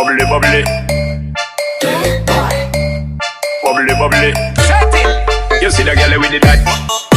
bubbly, bubbly. Bubbly, bubbly. Shut it. You see the girl with the that.